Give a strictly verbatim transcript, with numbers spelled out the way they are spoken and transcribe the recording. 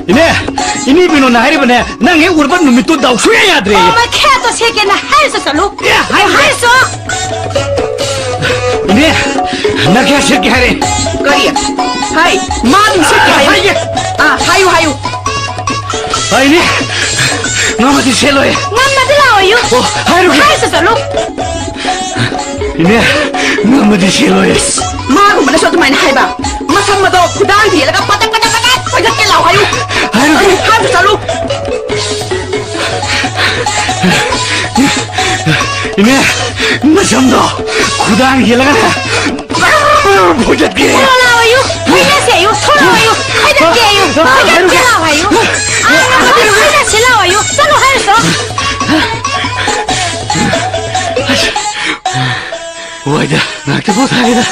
ꯏꯅꯦ, ꯏꯅꯦ ꯕꯤꯅꯣꯅ ꯍꯥꯏꯔꯤꯕꯅꯦ, ꯅꯪ ꯍꯦꯛ ꯎꯔꯕ ꯅꯨꯃꯤꯠꯇꯣ ꯗꯥꯎ ꯁꯨꯡꯌꯥ ꯌꯥꯗ꯭ꯔꯦ꯫ ꯑꯣ, ꯃꯈꯦꯠꯇꯣ ꯁꯦꯠꯀꯦꯅ ꯍꯥꯏꯔꯁꯨ ꯆꯠꯂꯨ꯫ ꯑꯦ, ꯍꯥꯏꯔꯨ꯫ ꯍꯥꯏꯔꯁꯨ꯫ ꯏꯅꯦ, ꯅꯪ ꯀꯌꯥ ꯁꯦꯠꯀꯦ ꯍꯥꯏꯔꯦ? ꯀꯔꯤ? ꯍꯥꯏ, ꯃꯥ ꯑꯗꯨꯝ ꯁꯦꯠꯀꯦ ꯍꯥꯏꯌꯨ꯫ ꯍꯥꯏꯒꯦ꯫ ꯑꯥ, ꯍꯥꯏꯌꯨ, ꯍꯥꯏꯌꯨ꯫ ꯑ, ꯏꯅꯦ, ꯉꯝꯃꯗꯤ ꯁꯦꯠꯂꯣꯏ꯫ ꯉꯝꯃꯗꯤ ꯂꯥꯛꯑꯣꯌꯨ꯫ ꯑꯣ, ꯍꯥꯏꯔꯨꯒꯦ꯫ ꯍꯥꯏꯔꯁꯨ ꯆꯠꯂꯨ꯫ ꯏꯅꯦ, ꯉꯝꯃꯗꯤ ꯁꯦꯠꯂꯣꯏ꯫ ꯃꯥꯒꯨꯝꯕꯅꯁꯨ ꯑꯗꯨꯃꯥꯏꯅ ꯍꯥꯏꯕ꯫ ꯃꯁꯝ ꯑꯗꯣ ꯈꯨꯗꯥꯡ ꯊꯦꯜꯂꯒ ꯄꯇꯛ ꯄꯇꯛ ꯄꯇꯛ ꯀꯣꯏꯆꯠꯀꯦ ꯂꯥꯎ ꯍꯥꯏꯌꯨ꯫ ꯍꯥꯏꯔꯨꯒꯦ꯫ ꯍꯥꯏꯕ ꯆꯠꯂꯨ꯫ ꯏꯅꯦ, ꯃꯁꯝꯗꯣ ꯈꯨꯗꯥꯡ ꯊꯦꯜꯂꯒꯅꯦ ꯐꯣꯏꯗꯠꯀꯦ꯫ ꯊꯣꯛꯂꯛꯑꯣꯌꯨ꯫ ꯐꯣꯏꯗꯠꯁꯦꯌꯨ꯫ ꯊꯣꯛꯂꯛꯑꯣꯌꯨ꯫ ꯐꯣꯏꯗꯠꯀꯦꯌꯨ꯫ ꯐꯣꯏꯗꯠꯀꯦ ꯂꯥꯎ ꯍꯥꯏꯌꯨ꯫ ꯑꯥ, ꯉꯝꯃꯗꯤ ꯐꯣꯏꯗꯠꯁꯦ ꯂꯥꯎ ꯍꯥꯏꯌꯨ꯫ ꯆꯠꯂꯣ ꯍꯥꯏꯔꯁꯨ꯫ ꯋꯥꯏꯗ, ꯉꯥꯏꯍꯥꯛꯇ ꯄꯣꯊꯥꯒꯦꯗ꯫